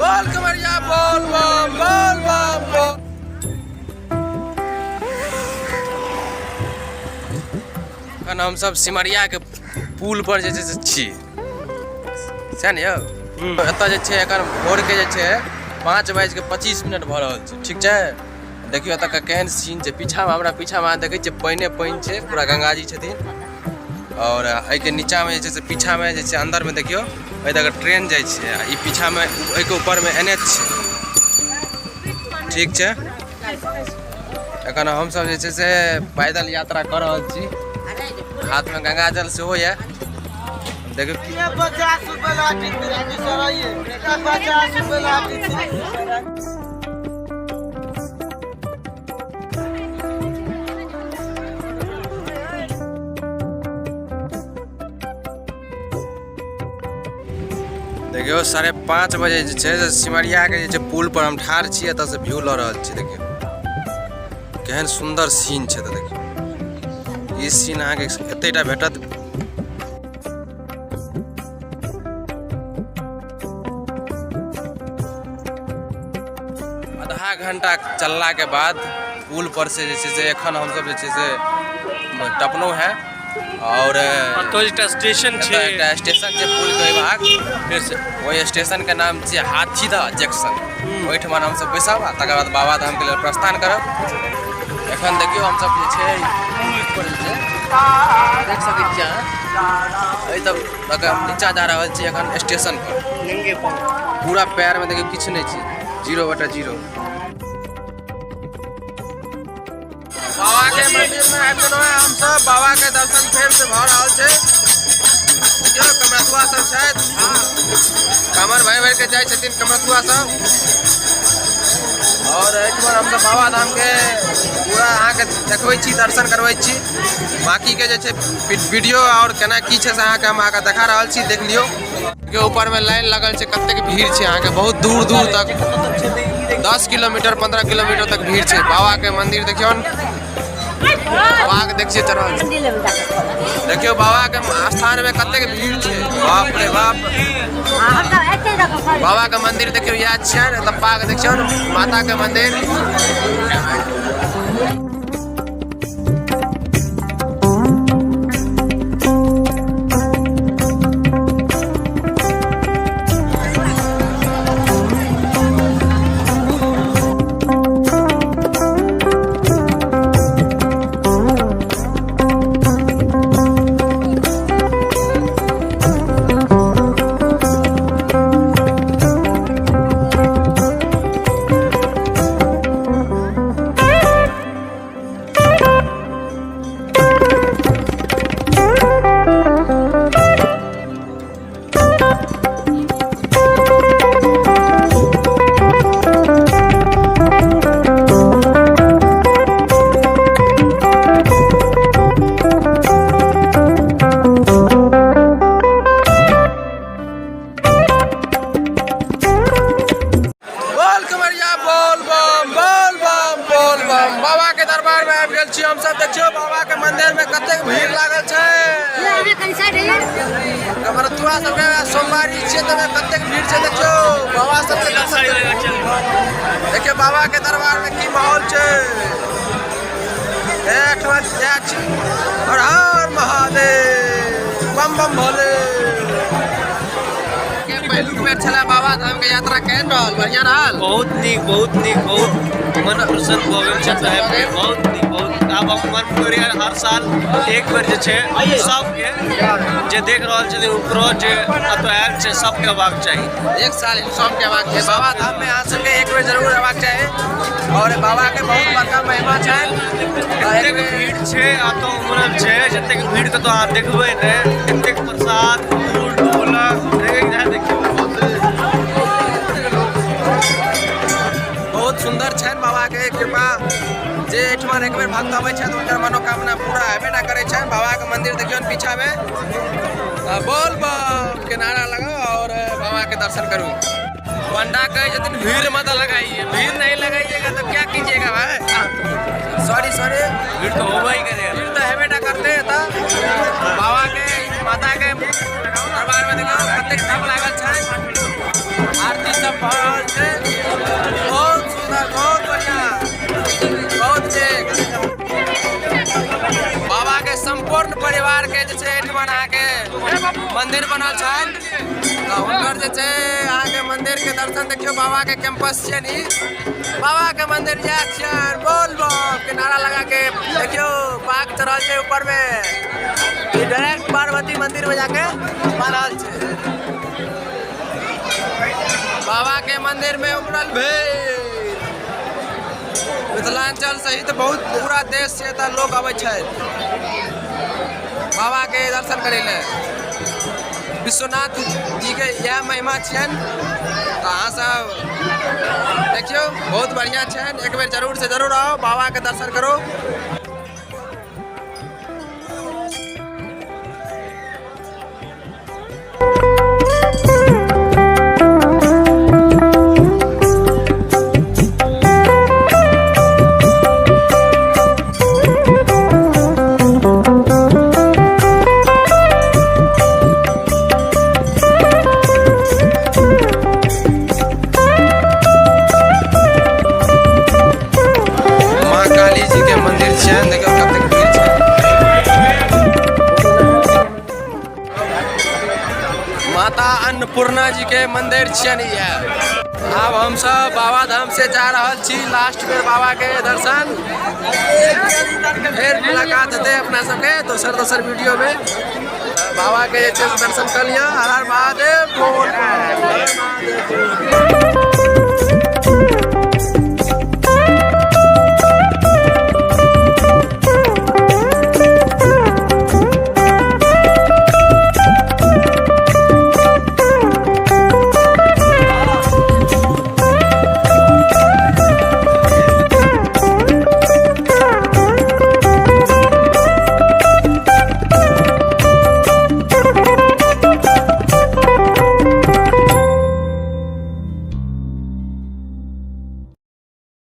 बोल कमरिया बोल बम बोल बम बोल। एखन हमसब सिमरिया के पुल पर जे छै से छी, सएह ने यौ? एतऽ जे छै एखन भोर के जे छै 5:25 भऽ रहल छै, ठीक छै? देखियौ एतऽ केहन सीन छै। पीछामे हमरा पीछामे अहाँ देखै छियै पानिए पानि छै, पूरा गंगाजी छथिन। और एहिके नीचामे जे छै से पीछामे जे छै अन्दरमे देखियौ एहि दऽ कऽ ट्रेन जाइ छै, आ ई पीछामे एहिके ऊपरमे एन एच छै, ठीक छै? एखन हमसब जे छै से पैदल यात्रा कऽ रहल छी, हाथमे गंगा जल सेहो यऽ। देखियौ 50 रुपए लाठी, 50 रुपए लाठी। देखियौ 5:30 बजे जे छै से सिमरियाके जे छै पुल पर हम ठाढ़ छी, एतऽसँ व्यू लऽ रहल छी। देखियौ केहन सुन्दर सीन छै। तऽ देखियौ ई सीन अहाँके एतेटा भेटत। आधा घंटा चलला के बाद पुल पर से जे छै से एखन हमसब जे छै से टपलहुँ हैं। और एतऽ एकटा स्टेशन छै, एतऽ एकटा स्टेशन छै पुल के भाग, फेर से ओहि स्टेशन के नाम छै हाथीदह जंक्शन। ओहिठमा हमसब बैसब आ तकर बाद बाबा धाम के लेल प्रस्थान करब। एखन देखियौ हमसब जे छै पुल पर जे छै देख सकै छियै अहाँ, एहि तब लऽ कऽ हम नीचा जा रहल छी एखन स्टेशन पर। नंगे पाँव पूरा पैर में देखियौ किछु नहि छै, 0/0। बाबा के मंदिर में आबि गेलहुँ हैं हमसब, बाबा के दर्शन फेर से भऽ रहल छै। देखियौ कमरथुआ सब छथि, कामर भरि भरि के जाइ छथिन कमरथुआ सब। और एहिठमा हमसब बाबा धाम के पूरा अहाँके देखबै छी, दर्शन करबै छी। बाकी के जे छै वीडियो और केना की छै से अहाँके हम अहाँके देखा रहल छी, देख लियौ। के ऊपर में लाइन लगल छै, कतेक भीड़ छै अहाँके, बहुत दूर दूर तक 10 किलोमीटर 15 किलोमीटर तक भीड़ छै। बाबा के मंदिर देखियौ, बाबा के देखिए चढ़ल, देखियौ बाबा के स्थान में कतेक भीड़ छै, बाप रे बाप। बाबा के मंदिर देखियौ इएह छै, एतऽ पाग देखियौ माता के मंदिर। बोल कमरिया बोल बम बोल बम बोल बम। बाबा के दरबार में आबि गेल छी हमसब। देखियौ बाबा के मंदिर में कतेक भीड़ लागल छै। कमरथुआ सबके सोमवारी छियै तऽ कतेक भीड़ छै। देखियौ बाबा सबके दर्शन, देखियौ बाबा के दरबार में की माहौल छै। एकठमा जाइ छी, हर हर महादेव, बम बम भोले। पहिलुक बेर छलै बाबा धाम के यात्रा, केहन रहल? बढ़िया रहल? बहुत नीक, बहुत नीक, बहुत मन प्रसन्न भऽ गेल छै साहेब, बहुत नीक, बहुत। आब हम मन करैया हर साल एक बेर जे छै सबके जे देख रहल छथिन ऊपरो जे एतऽ आयल छै सबके अयबाक चाही। एक साल सबके अयबाक चाही बाबा धाम में, अहाँ सबके एक बेर जरूर अयबाक चाही। और बाबा के बहुत बड़का महिमा छै। एतेक भीड़ छै एतऽ उमड़ल छै, जतेक भीड़ के तऽ अहाँ देखबै ने, एतेक प्रसाद फूल ढोलक देखियौ। बहुत सुन्दर छनि बाबा के कृपा, जे एहिठमा एक बेर भक्त अबै छथि हुनकर मनोकामना पूरा हेबे ना करै छनि। बाबा के मंदिर देखियौ पीछा में, बोल बम के नारा लगाओ और बाबा के दर्शन करू। पंडा कहै छथिन भीड़ मत लगाइए, भीड़ नहीं लगाइएगा तो क्या कीजिएगा भाई? सॉरी सॉरी, भीड़ तो होबे ही करेगा, भीड़ तो हेबे ना करते। तऽ बाबा के माता के दरबार में देखियौ कतेक ढक लागल छै, आरती सब भऽ रहल मंदिर बनल छनि। तऽ हुनकर जे छै अहाँके मंदिर के दर्शन, देखियौ बाबा के कैंपस छियनि ई, बाबा के मंदिर इएह छियनि। बोल बम के नारा लगा के देखियौ पाग चढ़ल छै ऊपर में, ई डायरेक्ट पार्वती मंदिर में जाके बान्हल छै। बाबा के मंदिर में उमड़ल भीड़, मिथिलांचल सहित बहुत पूरा देश से एतऽ लोक अबै छथि बाबा के दर्शन करै लए। विश्वनाथ जी के इएह महिमा छियनि। तऽ अहाँ सब देखियौ, बहुत बढ़िआँ छनि, एक बेर जरूर से जरूर आउ, बाबा के दर्शन करू। माँ काली जी के मंदिर छियनि, देखियौ कतेक भीड़ छै। माता अन्नपूर्णा जी के मंदिर छियनि इएह। आब हमसब बाबा धाम से जा रहल छी, लास्ट बेर बाबा के दर्शन, फेर मुलाकात हेतै अपना सबके दोसर दोसर वीडियो में। बाबा के जे छै से दर्शन कऽ लिअ। हर हर महादेव, बोल हर हर महादेव।